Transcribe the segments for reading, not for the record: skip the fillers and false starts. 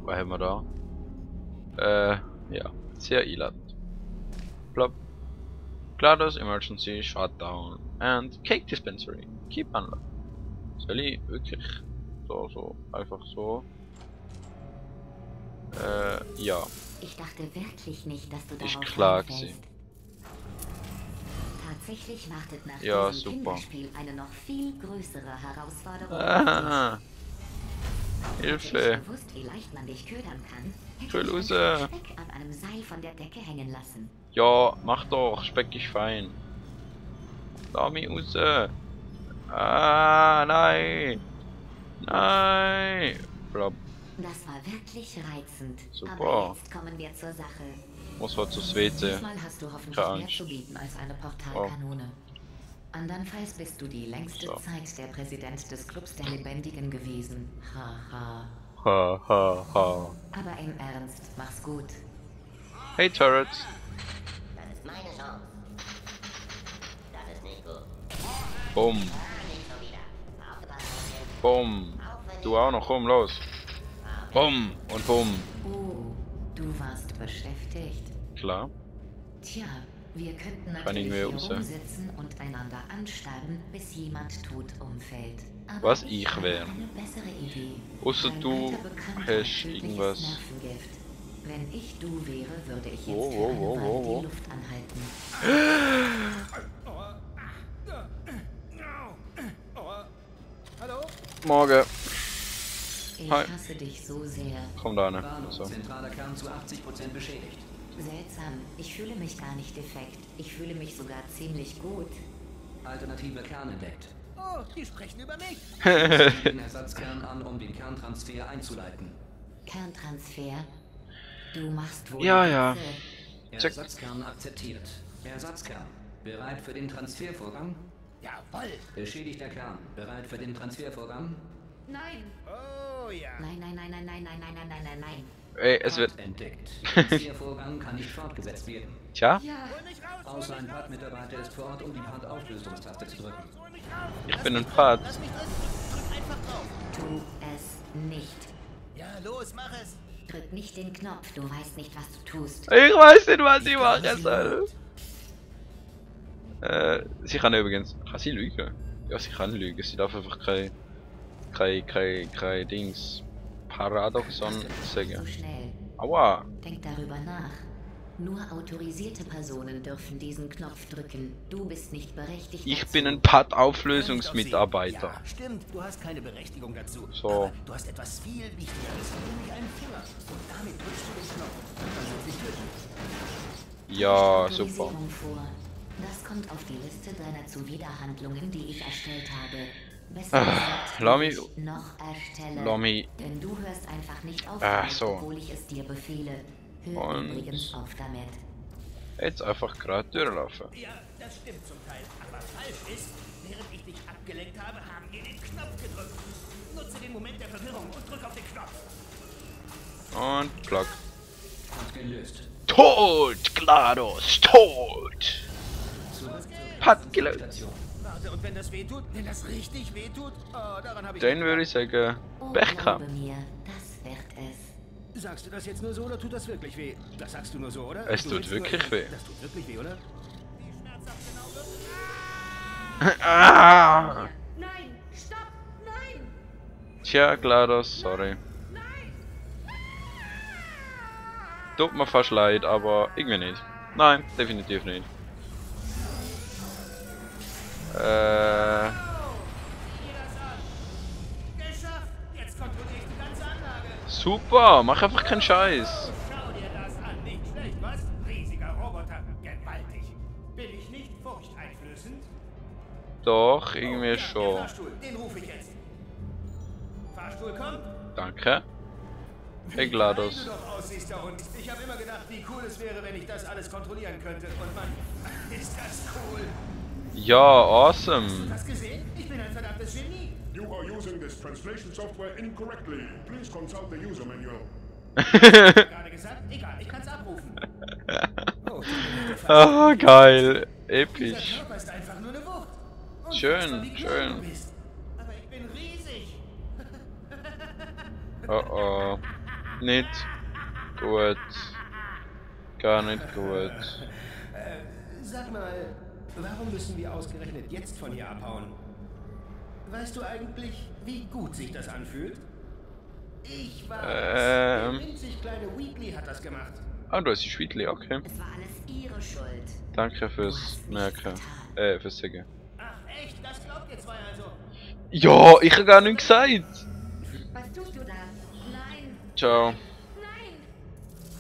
Was haben wir da? Ja. Sehr einladend. Plop. GLaDOS Emergency Shutdown and Cake Dispensary. Keep unlocked. Soll ich wirklich so, einfach so? Ja. Ich dachte wirklich nicht, dass du Ist darauf klar reinfällst. gewesen. Tatsächlich wartet nach Ja, diesem super. Kinderspiel eine noch viel größere Herausforderung Ah, auf dich. Hätte Hilfe. ich gewusst, wie leicht man dich ködern kann, Ich hätte will ich raus. einen Speck an einem Seil von der Decke hängen lassen. Ja, mach doch. Speck ist fein. Lass mich raus. Ah, nein. Nein. Plop. Das war wirklich reizend. Super. Aber jetzt kommen wir zur Sache. Muss halt zur WC. Diesmal hast du hoffentlich Keine mehr Angst. zu bieten als eine Portalkanone. Andernfalls bist du die längste So. Zeit der Präsident des Clubs der Lebendigen gewesen. Haha. Ha, ha, ha. Aber im Ernst, mach's gut. Hey, Turrets. Das ist meine Chance. Das ist nicht gut. Bumm. Nicht so wieder. Aufgepasst. Bumm. Du auch noch. Komm, los. Bumm. Und bumm. Oh, du warst beschäftigt. Klar. Tja, wir könnten Kann ich natürlich mir hier raus? rumsitzen und einander anstarren, bis jemand tot umfällt. Aber Was ich ich habe wär. eine bessere Idee. Ausser Ein du alter Bekannter hat hast tödliches irgendwas. Nervengift. Wenn ich du wäre, würde ich jetzt Wo, für wo, eine wo, Weile wo, wo? die Luft anhalten. Hallo? Morgen. Ich Hi. hasse dich so sehr. Komm da ne. Warnung, So. zentraler Kern zu 80% beschädigt. Seltsam. Ich fühle mich gar nicht defekt. Ich fühle mich sogar ziemlich gut. Alternative Kern entdeckt. Oh, die sprechen über mich. Den Ersatzkern an, um den Kerntransfer einzuleiten. Kerntransfer. Du machst wohl Ja, ja. Witze. Ersatzkern akzeptiert. Ersatzkern. Bereit für den Transfervorgang? Jawohl. Beschädigter Kern. Bereit für den Transfervorgang? Nein. Oh ja. Nein, nein, nein, nein, nein, nein, nein, nein, nein, nein, nein. Ey, es wird. Part entdeckt. Transfervorgang kann nicht fortgesetzt werden. Tja, Ja. Hol mich raus. Außer ein Part-Mitarbeiter ist vor Ort, um die Part-Auflösungstaste zu drücken. Hol mich raus. ich bin ein Part. Lass mich drin. Drück einfach drauf. Tu es nicht. Ja, los, mach es. Drück nicht den Knopf, du weißt nicht, was du tust. Ich weiß nicht, was ich machen soll. Sie kann übrigens. Kann sie lügen? Ja, sie kann lügen. Sie darf einfach kein Dings. Paradoxon So sagen. schnell. Aua. Denk darüber nach. Nur autorisierte Personen dürfen diesen Knopf drücken. Du bist nicht berechtigt Ich dazu. bin ein Pad-Auflösungsmitarbeiter. Ja, stimmt. Du hast keine Berechtigung dazu. So. Aber du hast etwas viel Wichtigeres. Nämlich einen Finger. Und damit drückst du den Knopf. Und dann sind sie töten. Ja, Autorisierung super. vor. Das kommt auf die Liste deiner Zuwiderhandlungen, die ich erstellt habe. Besser gesagt, lass die mich- ich noch erstelle. Lass mich- Denn du hörst einfach nicht auf, Ach damit, so. obwohl ich es dir befehle. Hör Und- übrigens auf damit. Jetzt einfach gerade durchlaufen. Ja, das stimmt zum Teil. Aber falsch ist, während ich dich abgelenkt habe, haben wir den Knopf gedrückt. Nutze den Moment der Verwirrung und drück auf den Knopf. Und Plug. Part gelöst. Tot! GLaDOS! Tot! Zurück zur Hat gelöst. Station. Warte, und wenn das weh tut, wenn das richtig weh tut, oh, daran habe ich... Dann würde ich sagen, Oh, Pech gehabt. glaube mir, das wird es. Sagst du das jetzt nur so oder tut das wirklich weh? Das sagst du nur so, oder? Es Du tut willst nur- wirklich weh. Das tut wirklich weh, oder? Wie schmerzhaft genau wird es? Ah! Nein, stopp, nein! Tja, GLaDOS, sorry. Tut mir fast leid, aber irgendwie nicht. Nein, definitiv nicht. Geschafft! Jetzt kontrolliere ich die ganze Anlage. Super, mach einfach keinen Scheiß. Schau dir das an. Nicht schlecht, was? Riesiger Roboter. Gewaltig. Bin ich nicht furchteinflößend? Doch, irgendwie Der schon. Fahrstuhl, den rufe ich jetzt. Fahrstuhl kommt. Danke. Hey Klein GLaDOS. du doch aussiehst, der Hund. Ich habe immer gedacht, wie cool es wäre, wenn ich das alles kontrollieren könnte. Und Mann, ist das cool. Ja, awesome. Hast gesehen? Ich bin ein verdammtes Genie. You are using this translation software incorrectly. Please consult the user manual. Gerade gesagt, egal, ich kann's abrufen. Oh, Ah, geil. dieser Episch. Körper ist einfach nur eine Wucht. Und Schön, was, wie klein schön. du bist. Aber ich bin riesig. Oh oh. nicht gut. Gar nicht gut. Sag mal, warum müssen wir ausgerechnet jetzt von hier abhauen? Weißt du eigentlich, wie gut sich das anfühlt? Ich war der winzig kleine Wheatley hat das gemacht. Ah, du hast die Schweetli, okay. Es war alles ihre Schuld. Danke Du fürs hast nichts Merken. getan. Fürs Sagen. Ach echt, das glaubt ihr zwei also? Ja, ich habe gar nichts gesagt. Was tust du da? Nein, Ciao. nein!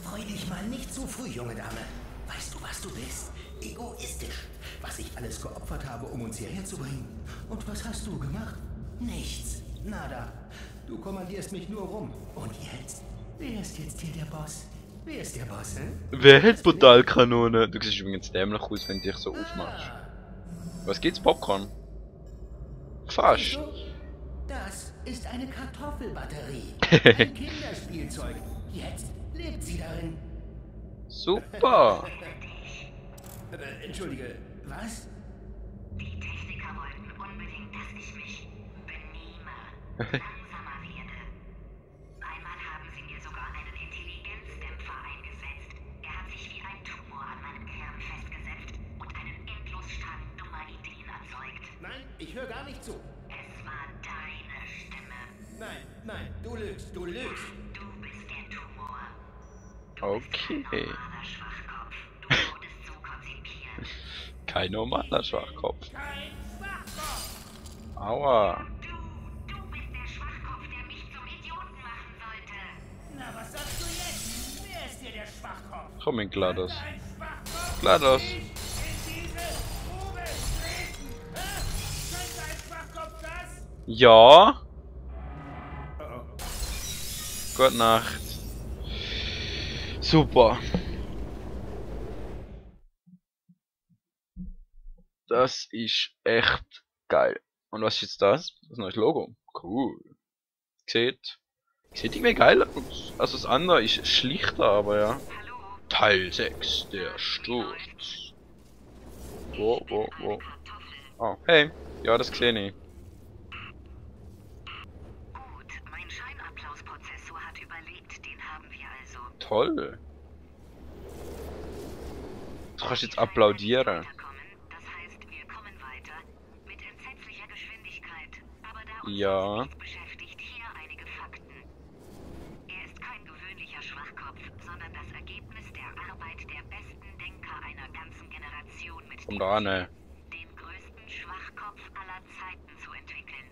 Freu dich mal nicht zu früh, junge Dame. Weißt du, was du bist? Egoistisch. Was ich alles geopfert habe, um uns hierher zu bringen. Und was hast du gemacht? Nichts. Nada. Du kommandierst mich nur rum. Und jetzt? Wer ist jetzt hier der Boss? Wer ist der Boss, hä? Wer hat Portalkanone? Du siehst übrigens dämlich aus, wenn du dich so aufmachst. Ah, Was gibt's? Popcorn? Fast. so, das ist eine Kartoffelbatterie. Ein Kinderspielzeug. Jetzt lebt sie darin. Super. Entschuldige, was? Die Techniker wollten unbedingt, dass ich mich benehme, langsamer werde. Einmal haben sie mir sogar einen Intelligenzdämpfer eingesetzt. Er hat sich wie ein Tumor an meinem Kern festgesetzt und einen Endlosstrang dummer Ideen erzeugt. Nein, ich höre gar nicht zu. Es war deine Stimme. Nein, nein, du lügst, du lügst. Du bist der Tumor. Okay. Normaler Schwachkopf. Du wurdest so konzipiert. Kein normaler Schwachkopf. Kein Schwachkopf. Aua. Du bist der Schwachkopf, der mich zum Idioten machen sollte. Na, was sagst du jetzt? Wer ist hier der Schwachkopf? Komm in GLaDOS. Ein Schwachkopf? GLaDOS. Ich in diese Grube treten. Hä? Könnte ein Schwachkopf das? Ja. Oh, oh. Gute Nacht. Super. Das ist echt geil. Und was ist jetzt das? Das neues Logo. Cool. Sieht irgendwie geil aus. Also das andere ist schlichter, aber ja. Teil 6, der Sturz. Wo? Oh, hey. Ja, das sehe ich. Gut, mein Scheinapplausprozessor hat überlebt, den haben wir also. Toll. Du kannst jetzt applaudieren. Das heißt, wir kommen weiter mit entsetzlicher Geschwindigkeit. Aber da uns Ja. das nicht beschäftigt, hier einige Fakten. Er ist kein gewöhnlicher Schwachkopf, sondern das Ergebnis der Arbeit der besten Denker einer ganzen Generation mit Komm dem da an. den größten Schwachkopf aller Zeiten zu entwickeln.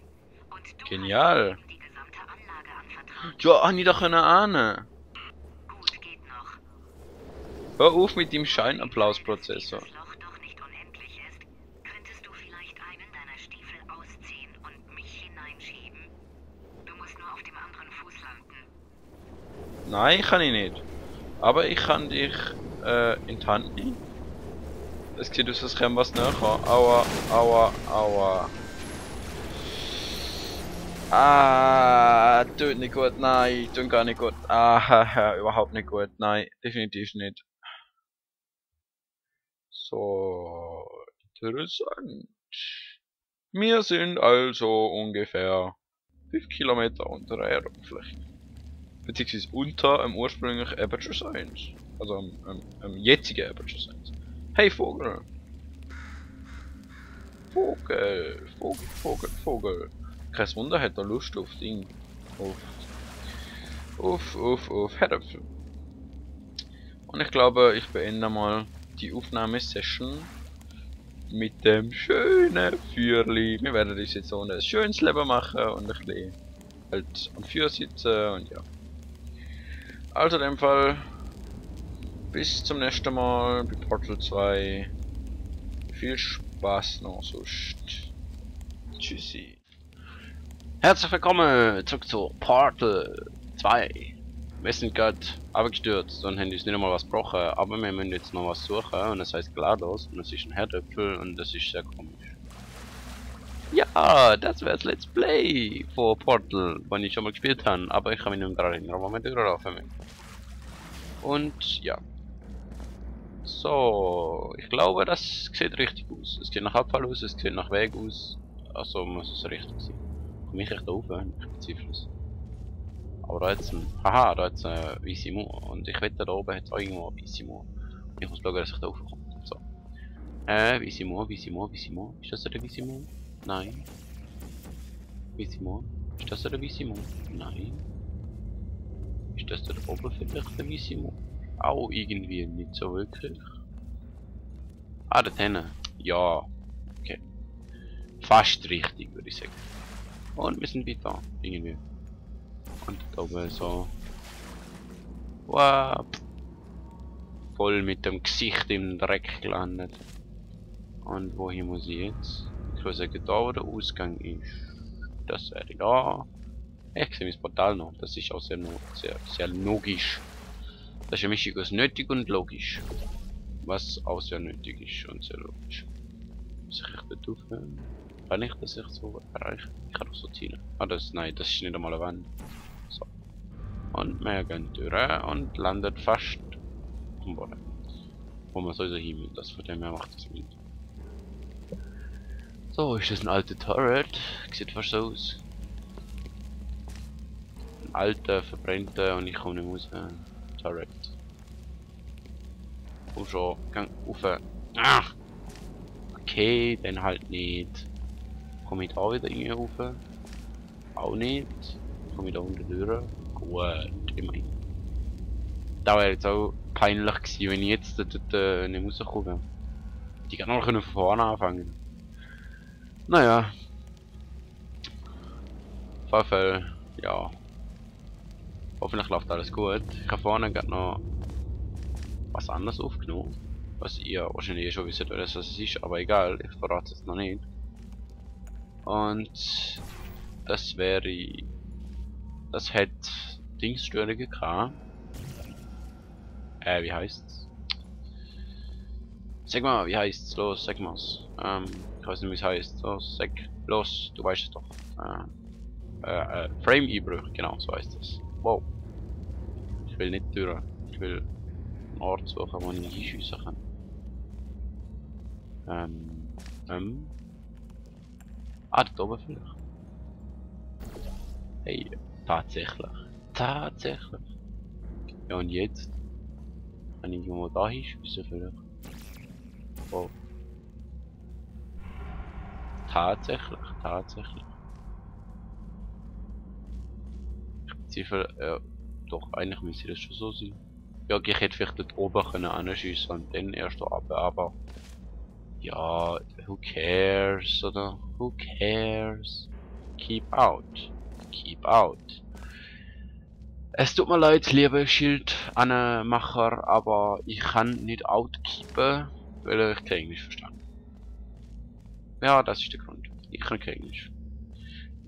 Und du Genial. hast ihm die gesamte Anlage anvertraut. Ja, hab ich doch ahnen. Gut, geht noch. Hör auf mit dem Scheinapplausprozessor. Wenn dieses Loch doch nicht unendlich ist, könntest du vielleicht einen deiner Stiefel ausziehen und mich hineinschieben? Du musst nur auf dem anderen Fuß landen. Nein, kann ich nicht. Aber ich kann dich in die Hand nehmen. Es sieht aus, als käme was näher. Aua, aua, aua. Ah, tut nicht gut, nein, tut gar nicht gut. Ah, überhaupt nicht gut, nein, definitiv nicht. So, interessant. Wir sind also ungefähr 5 Kilometer unter der Erdoberfläche. Beziehungsweise unter dem ursprünglichen Aperture Science. Also am jetzigen Aperture Science. Hey Vogel! Vogel. Kein Wunder, hat er Lust auf Ding. Auf Herdöpfel. Und ich glaube, ich beende mal die Aufnahmesession mit dem schönen Feuerli. Wir werden uns jetzt so ein schönes Leben machen und ein bisschen halt am Feuer sitzen und ja. Also in dem Fall bis zum nächsten Mal bei Portal 2. Viel Spaß noch sonst. Tschüssi. Herzlich willkommen zurück zu Portal 2. Wir sind gerade abgestürzt und haben uns nicht einmal was gebrochen, aber wir müssen jetzt noch was suchen und das heißt GLaDOS und das ist ein Herdöpfel und das ist sehr komisch. Ja, das wäre das Let's Play von Portal, wenn ich schon mal gespielt habe, aber ich kann mich nicht mehr daran erinnern, wo wir durchlaufen müssen. Und ja. So, ich glaube, das sieht richtig aus. Es sieht nach Abfall aus, es sieht nach Weg aus. Also muss es richtig sein. Komme ich echt da rauf? Ich bezweifle es. Aber da jetzt ein... Haha, da jetzt ein weiße Mauer. Und ich wette, da oben hat es auch irgendwo eine weiße Mauer. Ich muss schauen, dass ich da raufkomme. So. Weiße Mauer, weiße Mauer, weiße Mauer. Ist das eine weiße Mauer? Nein. Weiße Mauer. Ist das eine weiße Mauer? Nein. Ist das da oben vielleicht eine weiße Mauer? Auch irgendwie nicht so wirklich. Ah, da hinten. Ja. Okay. Fast richtig, würde ich sagen. Und wir sind wieder da. Irgendwie. Und da oben so. Wow. Voll mit dem Gesicht im Dreck gelandet. Und wohin muss ich jetzt? Ich würde sagen, da wo der Ausgang ist. Das wäre da. Ich sehe mein Portal noch. Das ist auch sehr logisch. Das ist eine Mischung aus nötig und logisch. Was auch sehr nötig ist und sehr logisch. Muss ich dort aufhören? Kann ich das echt so erreichen? Ich kann doch so zielen. Ah, nein, das ist nicht einmal eine Wand. So. Und wir gehen durch und landet fast am Boden. Wo man sowieso hin will. Das von dem her macht das nicht. So, ist das ein alter Turret? Sieht fast so aus. Ein alter, verbrannter und ich komme nicht raus. Turret. Komm schon, gang rauf. Ah! Okay, dann halt nicht. Komme ich da wieder irgendwie rauf? Auch nicht. Komme ich da unten durch? Gut, immerhin. Das wäre jetzt auch peinlich gewesen, wenn ich jetzt dort nicht rauskomme. Die kann noch von vorne anfangen. Naja. Auf jeden Fall, ja. Hoffentlich läuft alles gut. Ich habe vorne gerade noch was anderes aufgenommen. Was ihr wahrscheinlich eh schon wisst, was es ist, aber egal, ich verrate es jetzt noch nicht. Und das wäre. Das hat Dingsstörungen gehabt. Wie heißt's? Sag mal, wie heißt's? Los, sag mal's. Ich weiß nicht, wie es heißt. Los, sag. Los, du weißt es doch. Frame-Einbruch, genau, so heißt es. Wow. Ich will nicht durch. Ich will einen Ort suchen, wo ich einschiessen kann. Ah, da oben vielleicht. Hey, tatsächlich. Tatsächlich. Ja, und jetzt? Kann ich irgendwo da hinschiessen vielleicht? Oh. Tatsächlich, tatsächlich. Ich bezweifle, doch, eigentlich müsste das schon so sein. Ja, ich hätte vielleicht dort oben können anschiessen und dann erst da runter, aber... Ja, who cares, oder? Who cares? Keep out. Keep out. Es tut mir leid, liebe Schildanmacher, aber ich kann nicht outkeepen, weil ich kein Englisch verstehe. Ja, das ist der Grund. Ich kann kein Englisch.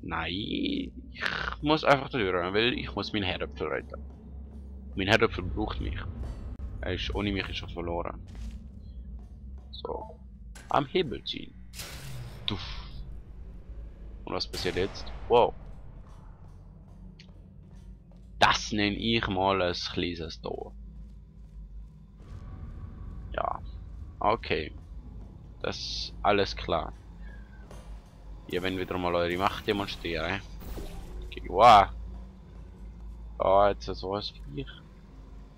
Nein, ich muss einfach da durch, weil ich muss meinen Herdöpfel retten. Mein Herdöpfel braucht mich. Ohne mich ist er verloren. So. Am Hebel ziehen. Duff. Und was passiert jetzt? Wow. Das nenne ich mal ein kleines Tor. Ja. Okay. Das ist alles klar. Ihr wollt wieder mal eure Macht demonstrieren. Okay, wow. Da hat es so ein Viech.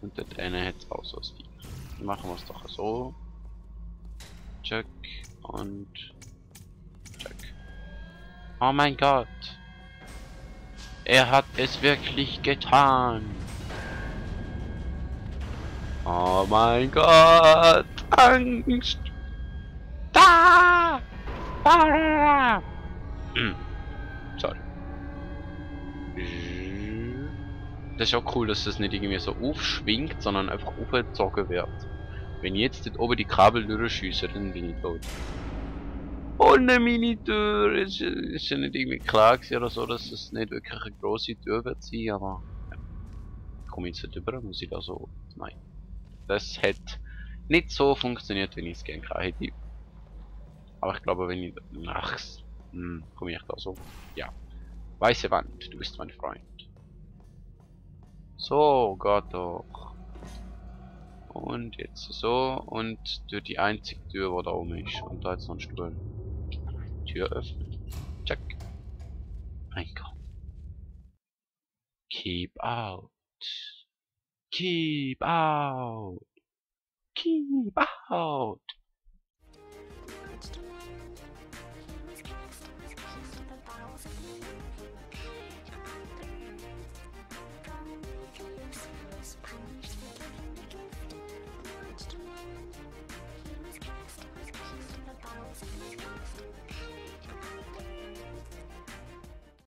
Und dort eine hat es auch so ein Viech. Dann machen wir es doch so. Check und check. Oh mein Gott. Er hat es wirklich getan. Oh mein Gott. Angst. Da. Da. Sorry. Das ist auch cool, dass das nicht irgendwie so aufschwingt, sondern einfach aufgezogen wird. Wenn ich jetzt dort oben die Kabel durchschiesse, dann bin ich tot. Ohne meine Tür! Ist ja nicht irgendwie klar gewesen oder so, dass es nicht wirklich eine grosse Tür wird sein, aber... Ja. Komme ich jetzt nicht rüber, muss ich da so... Nein. Das hat nicht so funktioniert, wie ich es gerne hätte. Aber ich glaube, wenn ich... Ach... komme ich da so... Ja. Weiße Wand, du bist mein Freund. So, Gott doch. Und jetzt so und durch die einzige Tür, wo da oben ist. Und da jetzt noch ein Stuhl. Tür öffnen. Check. Mein Gott. Keep out. Keep out. Keep out.